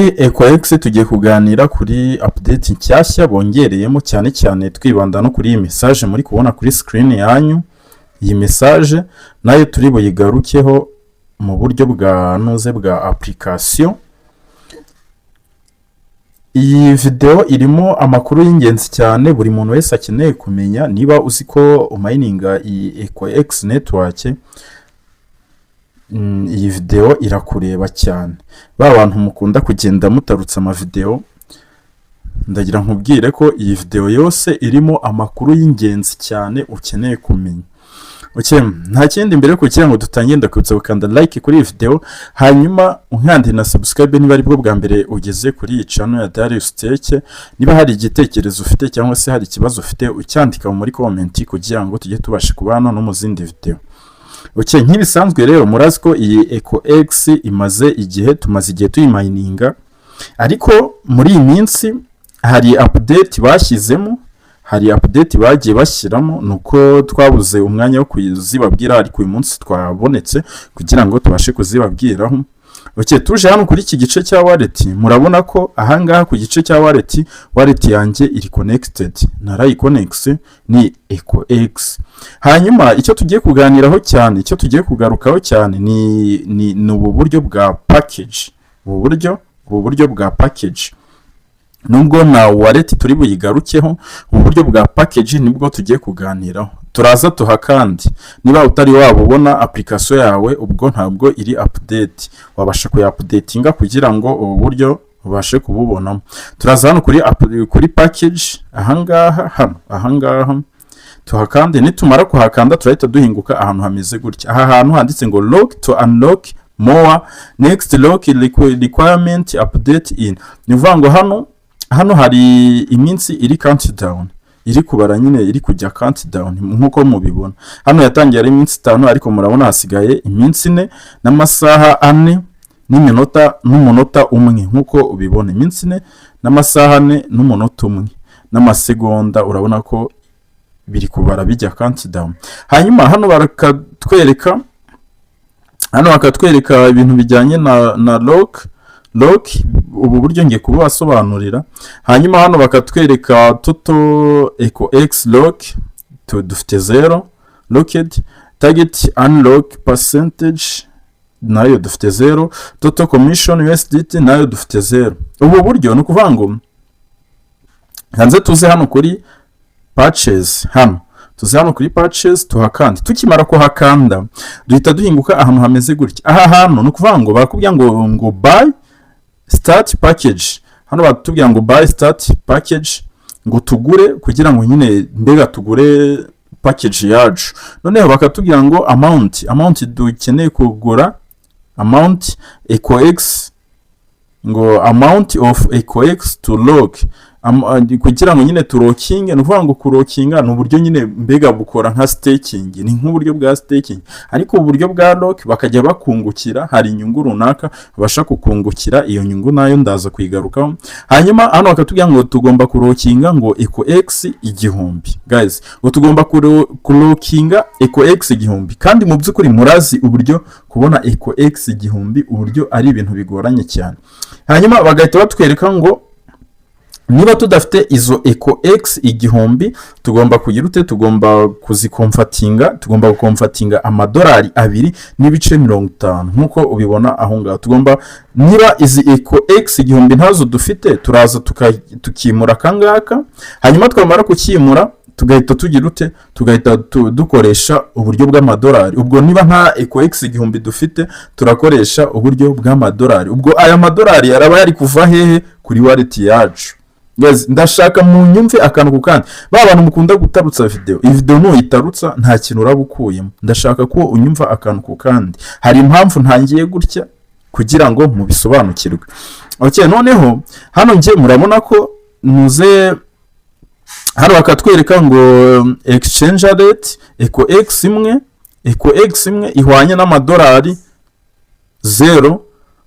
Kuri EcoX tugiye kuganira kuri update nshyashya bongereyemo, cyane cyane twibanda no kuri iyi message muri kubona kuri screen yanyu. Iyi message nayo turi buyigarukeho mu buryo bwa nuze bwa application. Iyi video irimo amakuru y'ingenzi cyane buri muntu wese akeneye kumenya. Niba uzi ko umininga iyi EcoX Network, iyi video irakureba cyane. Ba bantu mukunda kugenda mutarutsa amavideo, ndagira nkubwire ko iyi video yose irimo amakuru y'ingenzi cyane ukeneye kumenya. Okay, nta kindi, mbere yo kugira ngo dutangire, ndakwibutsa gukanda like kuri iyi video, hanyuma unkande na subscribe niba aribwo bwa mbere ugeze kuri iyi channel ya Darius Tech. Niba hari igitekerezo ufite cyangwa se hari ikibazo ufite, ucyandika muri comment kugira ngo tujye tubashe kubana no mu zindi video. Okay, nk'ibisanzwe rero murazi ko iyi EcoX imaze igihe, tumaze igihe tuyimininga, ariko muri iyi minsi hari update bashyizemo, hari update bagiye bashyiramo, ni uko twabuze umwanya wo kuzibabwira, ariko uyu munsi twabonetse kugira ngo tubashe kuzibabwiraho. Okay, tuje hano kuri iki gice cya wallet, murabona ko ahangaha ku gice cya wallet, wallet yanjye iri connected, narayiconnectise, ni EcoX. Hanyuma icyo tugiye kuganiraho cyane, icyo tugiye kugarukaho cyane ni ubu buryo bwa package, ubu buryo bwa package. Nubwo na wallet turi buyigarukeho, ubu buryo bwa package nibwo tugiye kuganiraho. Turaza tuhakandi. Niba utari wabubona application yawe, ubwo ntabwo iri update, wabasha kuyaupdatinga kugira ngo ubu buryo ubashe kububonamo. Turaza hano kuri package ahangaha, hano ahangaha tuhakande. Nitumara kuhakanda, turahita duhinguka ahantu hameze gutya. Aha hantu handitse ngo "Lock to unlock more next lock requirement update in". Ni ukuvuga ngo hano hari iminsi iri countdown, iri kubara nyine, iri kujya countdown nk'uko mubibona. Hano yatangiye ari iminsi 5, ariko murabona hasigaye iminsi 4 n'amasaha 4 n'iminota n'umunota 1. Nk'uko ubibona, iminsi 4 n'amasaha 4 n'umunota 1 n'amasegonda, urabona ko biri kubara bijya countdown. Hanyuma hano barakatwereka, hano bakatwereka ibintu bijyanye na lock. Ubu buryo ngiye kubasobanurira. Hanyuma hano bakatwereka total Eco X lock dufite zero locked, target unlock percentage nayo dufite zero, total commission USDT nayo dufite zero. Ubu buryo ni ukuvuga ngo hanze tuze hano kuri purchase, hano tuze hano kuri purchase tuhakanda. Tukimara kuhakanda, duhita duhinguka ahantu hameze gutya. Aha hantu ni ukuvuga ngo barakubwira ngo "Buy start package". Hano batubwira ngo "Buy start package", ngo tugure kugira ngo nyine mbega tugure package yacu. Noneho bakatubwira ngo amount dukeneye kugura, amount EcoX, ngo "amount of EcoX to lock", kugira ngo nyine tulockinge. Ni ukuvuga ngo kulockinga ni uburyo nyine mbega bukora nka staking, ni nk'uburyo bwa staking, ariko uburyo bwa lock bakajya bakungukira, hari inyungu runaka babasha kukungukira. Iyo nyungu nayo ndaza kuyigarukaho. Hanyuma hano bakatubwira ngo tugomba kulockinga ngo EcoX 1000. Guys, ngo tugomba kulockinga EcoX 1000, kandi mu by'ukuri murazi uburyo kubona EcoX 1000 uburyo ari ibintu bigoranye cyane. Hanyuma bagahita batwereka ngo niba tudafite izo Eco X 1000, tugomba kugira ute? Tugomba kuziconvertinga, tugomba guconvertinga amadolari 2.50 nk'uko ubibona aho ngaho. Tugomba, niba izi Eco X 1000 ntazo dufite, turaza tukimura akangaka. Hanyuma twamara kukimura, tugahita tugira ute? Tugahita dukoresha uburyo bw'amadolari. Ubwo niba nta Eco X 1000 dufite, turakoresha uburyo bw'amadolari. Ubwo aya madolari araba yari kuva hehe? Kuri wallet yacu. Guys, ndashaka mu nyumve akantu ku kandi. Ba bantu mukunda gutarutsa video, iyi video nuyitarutsa nta kintu uraba ukuyemo. Ndashaka ko unyumva akantu ku kandi. Hari impamvu ntangiye gutya kugira ngo mubisobanukirwe. Okay, noneho hano njye murabona ko nuze hano bakatwereka ngo exchange rate, Eco X imwe ihwanye n'amadolari 0.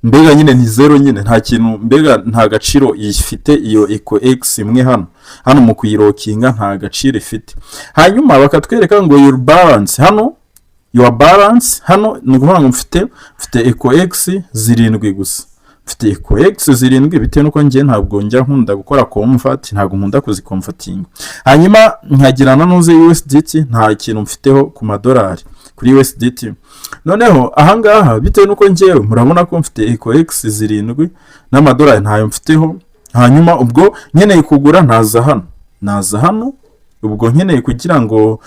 Mbega nyine ni zero nyine, nta kintu, mbega nta gaciro ifite iyo Eco X imwe. Hano mu kuyilockinga nta gaciro ifite. Hanyuma bakatwereka ngo your balance hano, your balance hano ni ukuvuga ngo mfite Eco X 7 gusa. Mfite EcoX 7, bitewe n'uko njye ntabwo njya nkunda gukora convert, ntabwo nkunda kuziconvertinga. Hanyuma nkagira na nuze USDT, nta kintu mfiteho ku madolari kuri USDT. Noneho ahangaha, bitewe n'uko njyewe murabona ko mfite EcoX 7 n'amadolari ntayo mfiteho. Hanyuma ubwo nkeneye kugura, naza hano. Ubwo nkeneye kugira ngo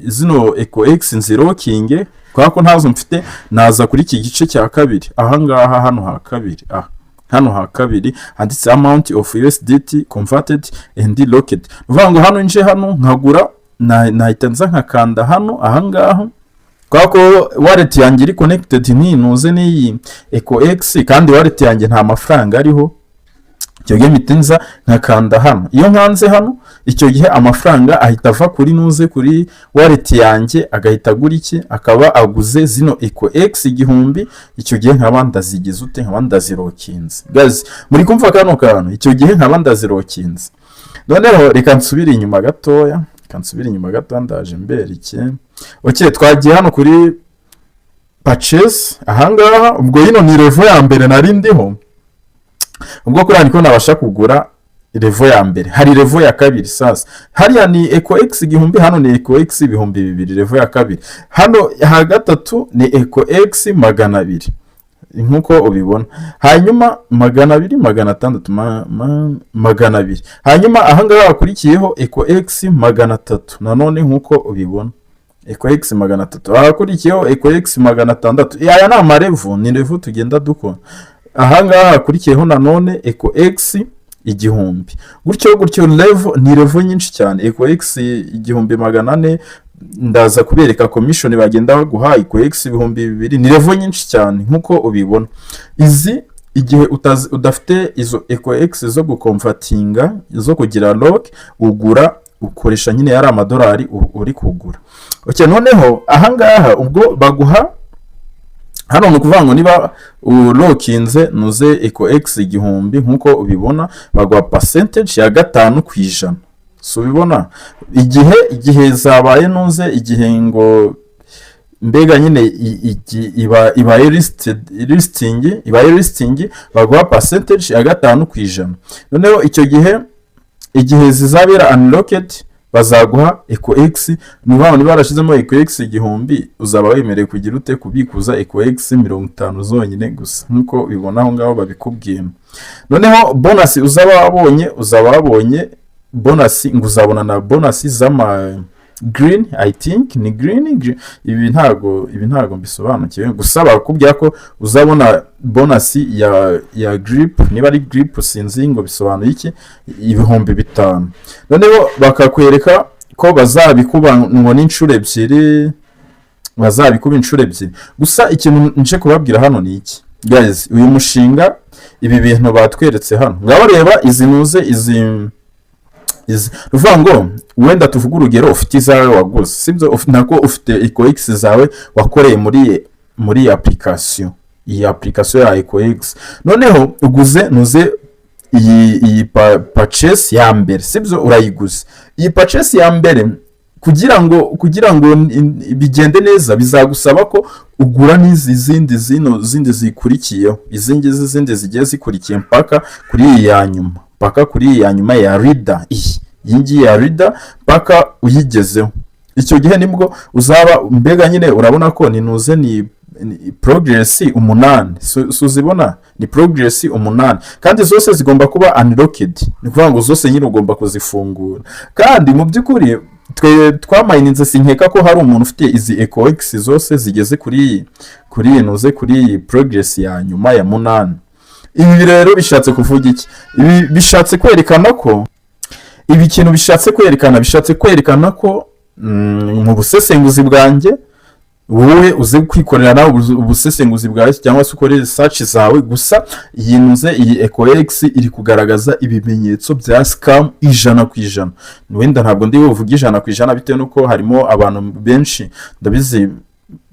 zino EcoX nzilockinge, kubera ko ntazo mfite, naza kuri iki gice cya kabiri ahangaha, hano ha kabiri, aha hano ha kabiri handitse "amount of USDT converted and locked". Ni ukuvuga ngo hano nje hano nkagura, nahita nza nkakanda hano ahangaha, kubera ko wallet yanjye iri connected ntinuze n'iyi EcoX, kandi wallet yanjye nta mafaranga ariho. Icyo gihe mpita nza nkakanda hano. Iyo nkanze hano, icyo gihe amafaranga ahita ava kuri nuze kuri wallet yanjye, agahita agura iki? Akaba aguze zino EcoX 1000. Icyo gihe nkaba ndazigize ute? Nkaba ndazilockinze. Guys, muri kumva kano kantu? Icyo gihe nkaba ndazilockinze. Noneho reka nsubire inyuma gatoya, reka nsubire inyuma gatoya, ndaje mbereke. Ok, twagiye hano kuri purchase ahangaha. Ubwo yino ni level ya mbere nari ndiho. Ubwo kuri niko nabasha kugura level ya mbere. Hari level ya kabiri. Sasa hariya ni EcoX 1000, hano ni EcoX 2000, level ya kabiri. Hano ha gatatu ni EcoX 200 nk'uko ubibona. Hanyuma 200, 600, 200. Hanyuma ahangaha hakurikiyeho EcoX 300 nanone nk'uko ubibona, EcoX 300. Ahakurikiyeho EcoX 600. Aya ni amalevel, ni level tugenda dukora. Ahangaha hakurikiyeho nanone EcoX 1000, gutyo gutyo. Level ni level nyinshi cyane. EcoX 1400, ndaza kubereka commission bagenda baguha. EcoX 2000, ni level nyinshi cyane nk'uko ubibona. Izi igihe udafite izo EcoX zo guconvertinga, zo kugira lock, ugura ukoresha nyine yari amadolari uri kugura. Okay, noneho ahangaha ubwo baguha hano, ni ukuvuga ngo niba ulockinze nuze EcoX 1000 nk'uko ubibona, baguha percentage ya 5%. Si ubibona? Igihe zabaye nuze, igihe ngo mbega nyine ibaye listing, ibaye listing, baguha percentage ya 5%. Noneho icyo gihe, igihe zizabera unlocked, bazaguha EcoX. Ni ukuvuga ngo niba warashyizemo EcoX 1000, uzaba wemerewe kugira ute? Kubikuza EcoX 50 zonyine gusa, nk'uko ubibona aho ngaho babikubwiye. Noneho bonus uzaba wabonye, uzaba wabonye bonus, ngo uzabona na bonus z'ama green, I think ni green. Ibi ntago mbisobanukiwe, gusa bakubwira ko uzabona bonus ya grip, niba ari grip, sinzi ngo bisobanuye iki, 5000. Noneho bakakwereka ko bazabikuba ngo n'inshuro ebyiri, bazabikuba inshuro ebyiri. Gusa ikintu nje kubabwira hano ni iki, guys: uyu mushinga, ibi bintu batweretse hano, ngaho reba izi nuze, izi, ni ukuvuga ngo wenda tuvuge urugero, ufite izawe waguze, sibyo? Nako ufite EcoX zawe wakoreye muri iyi application, iyi application ya EcoX. Noneho uguze nuze iyi purchase ya mbere, sibyo? Urayiguze iyi purchase ya mbere. Kugira ngo bigende neza, bizagusaba ko ugura n'izi zindi, zino zindi zikurikiyeho, izi ngizi zindi zigiye zikurikiye, mpaka kuri iyi ya nyuma, mpaka kuri iyi ya nyuma ya leader, iyi ngiyi ya leader, mpaka uyigezeho. Icyo gihe nibwo uzaba mbega nyine urabona ko ni nuze ni progress 8. Si uzibona? Ni progress 8, kandi zose zigomba kuba unlocked. Ni ukuvuga ngo zose nyine ugomba kuzifungura. Kandi mu by'ukuri twe twamininze, sinkeka ko hari umuntu ufite izi EcoX zose zigeze kuri iyi nuze, kuri iyi progress ya nyuma ya 8. Ibi rero bishatse kuvuga iki? Ibi bishatse kwerekana ko, ibi kintu bishatse kwerekana ko mu busesenguzi bwanjye, wowe uze kwikorera nawe ubusesenguzi bwawe cyangwa se ukore research zawe, gusa iyi nuze, iyi EcoX iri kugaragaza ibimenyetso bya scam 100%. Wenda ntabwo ndi buvuge 100% bitewe n'uko harimo abantu benshi, ndabizi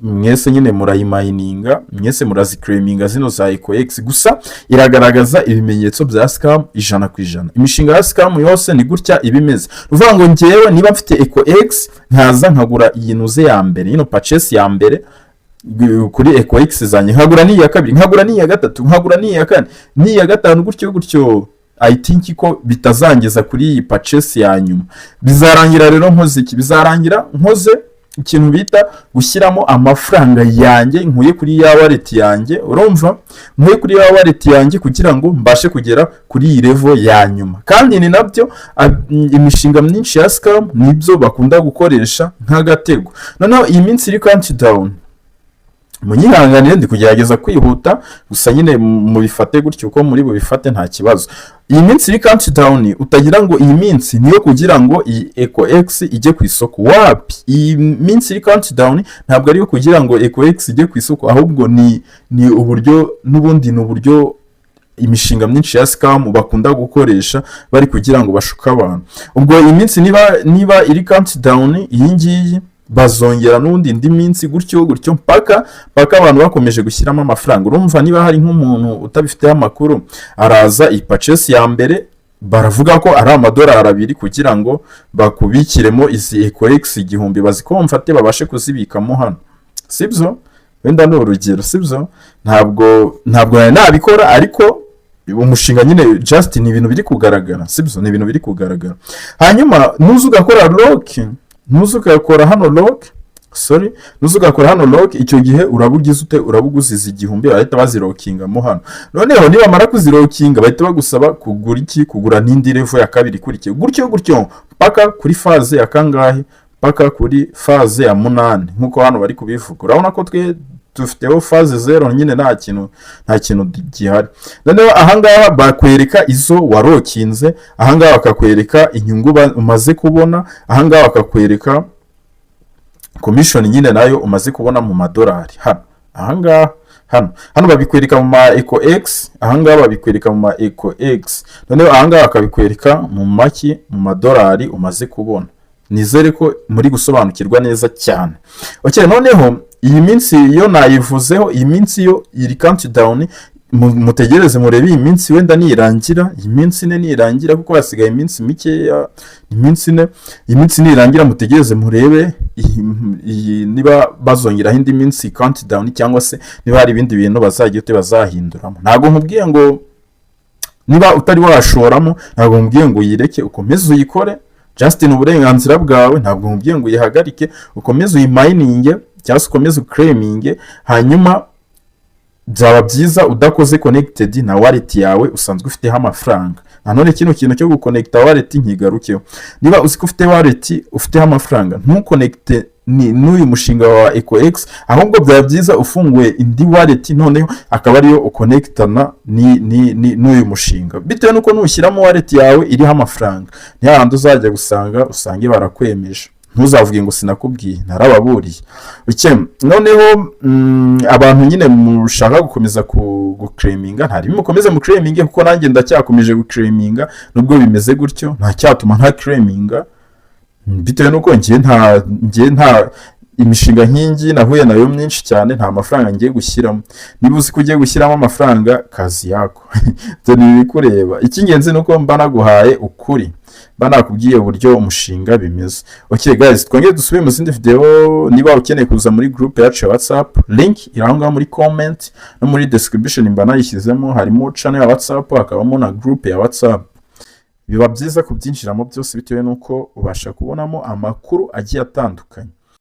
mwese nyine murayimininga, mwese muraziclaiminga zino za EcoX, gusa iragaragaza ibimenyetso bya scam 100%. Imishinga ya scam yose ni gutya iba imeze. Ni ukuvuga ngo ngewe niba mfite EcoX, nkaza nkagura iyi nuze ya mbere, ino purchase ya mbere. Kuri EcoX zanjye, nkagura n'iya kabiri, nkagura n'iya gatatu, nkagura n'iya kane, n'iya gatanu, gutyo gutyo, I think ko bitazangeza kuri iyi purchase ya nyuma. Bizarangira rero nkoze iki? Bizarangira nkoze ikintu bita gushyiramo amafaranga yanjye nkuye kuri ya wallet yanjye. Urumva, nkuye kuri ya wallet yanjye kugira ngo mbashe kugera kuri iyi level ya nyuma. Kandi ni nabyo imishinga myinshi ya scam nibyo bakunda gukoresha nk'agatego. Noneho iyi minsi iri countdown, munyihanganire, ndi kugerageza kwihuta gusa nyine mubifate gutyo uko muri bubifate, nta kibazo. Iyi minsi iri countdown, utagira ngo iyi minsi niyo kugira ngo iyi EcoX ijye ku isoko. Wapi, iyi minsi iri countdown ntabwo ari iyo kugira ngo EcoX ijye ku isoko, ahubwo ni uburyo n'ubundi, ni uburyo imishinga myinshi ya scam bakunda gukoresha bari kugira ngo bashuke abantu. Ubwo iyi minsi niba iri countdown iyi ngiyi, bazongera n'ubundi indi minsi gutyo gutyo, mpaka mpaka abantu bakomeje gushyiramo amafaranga. Urumva, niba hari nk'umuntu utabifiteho amakuru, araza iyi purchase ya mbere baravuga ko ari amadolari 2 kugira ngo bakubikiremo izi EcoX 1000, baziconverte babashe kuzibikamo hano, sibyo? Wenda ni urugero, sibyo? Ntabwo nari nabikora, ariko umushinga nyine just ni ibintu biri kugaragara, sibyo? Ni ibintu biri kugaragara. Hanyuma nuza ugakora lock, nuza ugakora hano lock, sorry, nuza ugakora hano lock, icyo gihe uraba ugize ute? Uraba uguze 1000, bahita bazilockingamo hano. Noneho nibamara kuzilockinga, bahita bagusaba kugura iki? Kugura n'indi level ya kabiri ikurikiye, gutyo gutyo, mpaka kuri phase ya kangahe? Mpaka kuri phase ya munani, nk'uko hano bari kubivuga. Urabona ko twe dufiteho phase 0 nyine, nta kintu gihari. Noneho ahangaha bakwereka izo walockinze, ahangaha bakakwereka inyungu umaze kubona, ahangaha bakakwereka commission nyine nayo umaze kubona mu madolari. Hano ahangaha, hano babikwereka mu ma Eco X, ahangaha babikwereka mu ma Eco X, noneho ahangaha bakabikwereka mu maki? Mu madolari umaze kubona. Nizere ko muri gusobanukirwa neza cyane. Okay, noneho iyi minsi yo nayivuzeho. Iyi minsi yo iri countdown, mutegereze murebe iyi minsi wenda nirangira, iyi minsi 4 nirangira, kuko hasigaye iminsi mikeya, iminsi 4. Iyi minsi nirangira, mutegereze murebe iyi niba bazongeraho indi minsi countdown, cyangwa se niba hari ibindi bintu bazajya ute bazahinduramo. Ntabwo nkubwiye ngo niba utari washoramo, ntabwo nkubwiye ngo uyireke, ukomeze uyikore, just ni uburenganzira bwawe. Ntabwo nkubwiye ngo uyihagarike, ukomeze uyimininge cyangwa se ukomeze uclaiminge. Hanyuma byaba byiza udakoze connected na wallet yawe usanzwe ufiteho amafaranga. Nanone kino kintu cyo guconnecta wallet nkigarukeho. Niba uzi ko ufite wallet ufiteho amafaranga, ntuconnecte ni n'uyu mushinga wa EcoX, ahubwo byaba byiza ufunguye indi wallet, noneho akaba ariyo uconnectana ni n'uyu mushinga, bitewe n'uko nushyiramo wallet yawe iriho amafaranga, ni hahandi uzajya gusanga usange barakwemeje. Ntuzavuge ngo sinakubwiye, narababuriye. Okay, noneho abantu nyine mushaka gukomeza guclaiminga, ntari mukomeze muclaiminge, kuko nanjye ndacyakomeje guclaiminga nubwo bimeze gutyo. Nta cyatuma ntaclaiminga, bitewe n'uko ngiye nta imishinga nk'ingi nahuye nayo myinshi cyane, nta mafaranga ngiye gushyiramo. Niba uzi ko ugiye gushyiramo amafaranga, kazi yako, ibyo ni ibikureba. Icy'ingenzi ni uko mba naguhaye ukuri, mba nakubwiye uburyo umushinga bimeze. Okay guys, twongere dusubire mu zindi video. Niba ukeneye kuza muri group yacu ya WhatsApp, link iri aho ngaho muri comment no muri description mba nayishyizemo. Harimo channel ya WhatsApp, hakabamo na group ya WhatsApp. Biba byiza kubyinjiramo byose, bitewe n'uko ubasha kubonamo amakuru agiye atandukanye.